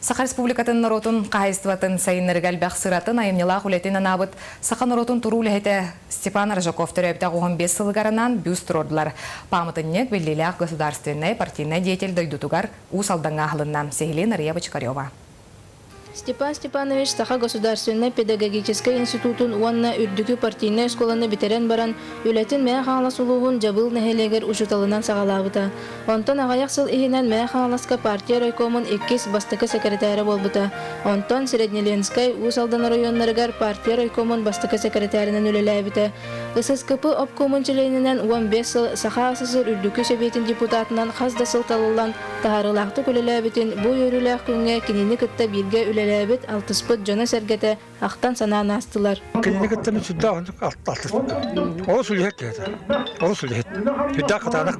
Саха Республикатын норуотун хаһаайыстыбатын сайыннарыга элбэх сыратын, айымньылаах үлэтин анаабыт саха норуотун туруу үлэһитэ Степан Аржаков төрөөбүтэ 15 сылыгар анаан бюст туруордулар. Пааматынньык биллиилээх государственнай партийнай деятель дойдутугар Уус Алдаҥҥа аһылынна. Сиһилии Нарыйа Бочкарева. Степан Степанович Саха государственнай педагогическай институтун уонна Үрдүкү партийнай оскуоланы бүтэрэн баран, үлэтин Мэҥэ Хаҥалас улууһун Дьабыыл нэһилиэгэр учууталынан саҕалаабыта. Онтон аҕыйах сыл иһинэн Мэҥэ Хаҥаласка партия райкомун иккис бастакы сэкирэтээрэ буолбута. Онтон Среднеленскэй, Уус Алдан оройуоннарыгар партия райкомун бастакы сэкирэтээринэн үлэлээбитэ. ССКП обкомун чилиэнинэн 15 сыл Саха АССР Үрдүкү Сэбиэтин депутатынан хас да сыл талыллан, таһаарыылаахтык үлэлээбитин бу үөрүүлээх күҥҥэ кинини кытта бииргэ үлэлээбит, алтыспыт дьоно-сэргэтэ ахтан-санаан аастылар. Кинини кытта мин сүрдээх оннук алтыспытым. Олус үлэһит киһи Олус үлэһит. Сүрдээх кытаанах,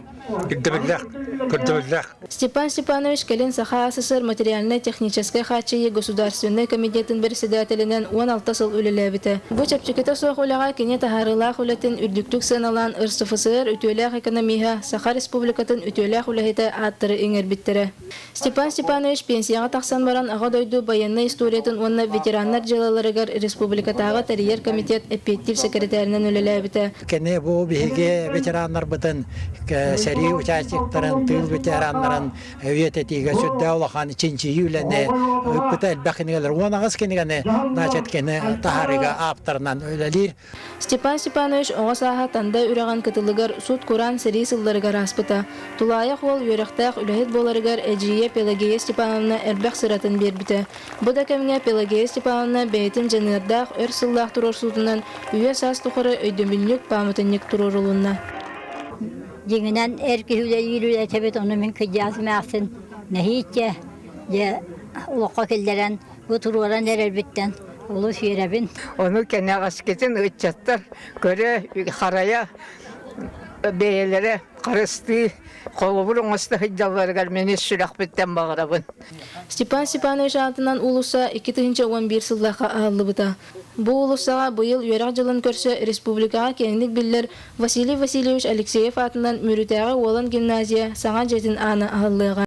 ирдэбиллээх, көрдөбүллээх. Степан Степанович кэлин Саха АССР материальнай-техническэй хааччыйыы государственнай комитетын председателинэн 16 сыл үлэлээбитэ. Бу чэпчэкитэ суох үлэҕэ кини таһаарыылаах үлэтин үрдүктүк сыаналаан РСФСР үтүөлээх экономиһа, Саха Республикатын үтүөлээх үлэһитэ ааттары иҥэрбиттэрэ. Степан Степанович пенсияҕа тахсан баран Аҕа дойду байыаннай историятын уонна ветераннар дьыалаларыгар республикатааҕы тэрийэр комитет эппиэттиир сэкирэтээринэн үлэлээбитэ. Кини бу биһиги ветераннарбытын, сэрии участниктарын, тыыл ветераннарын үйэтитиигэ сүрдээх улахан чинчийии үлэни ыыппыта элбэх кинигэлэр. 18 кинигэни значит кини таһаарыыга ааптарынан үлэлиир. Степан Степанович оҕо сааһа Танда үрэҕин кытылыгар сут-кураан сэрии сылларыгар ааспыта. Тулаайах уол үөрэхтээх үлэһит буоларыгар эдьиийэ Пелагея Степановна элбэх сыратын биэрбитэ. Бу да кэмҥэ Пелагея Степановна бэйэтин дьаныардаах өр сыллаах туруорсуутунан үйэ-саас тухары өйдөбүнньүк пааматынньык туруорулунна. Дьиҥинэн эр киһи үлэлиир үлэтэбит, ону мин кырдьаҕас эмээхсин нэһииччэ дьэ олоххо киллэрэн бу туруоран эрэрбиттэн олус үөрэбин. Ону кэнэҕэскитин ыччаттар көрө, харайа бэйэлэрэ харыстыы, холобур оҥосто сылдьалларыгар мин ис сүрэхпиттэн баҕарабын. Степан Степанович аатынан уулусса 2011 сыллаахха аһыллыбыта. Бу уулуссаҕа быйыл үөрэх дьылын көрсө республикаҕа киэҥник биллэр Василий Васильевич Алексеев аатынан Мүрүтээҕи Уолан гимназия саҥа дьиэтин аана аһыллыаҕа.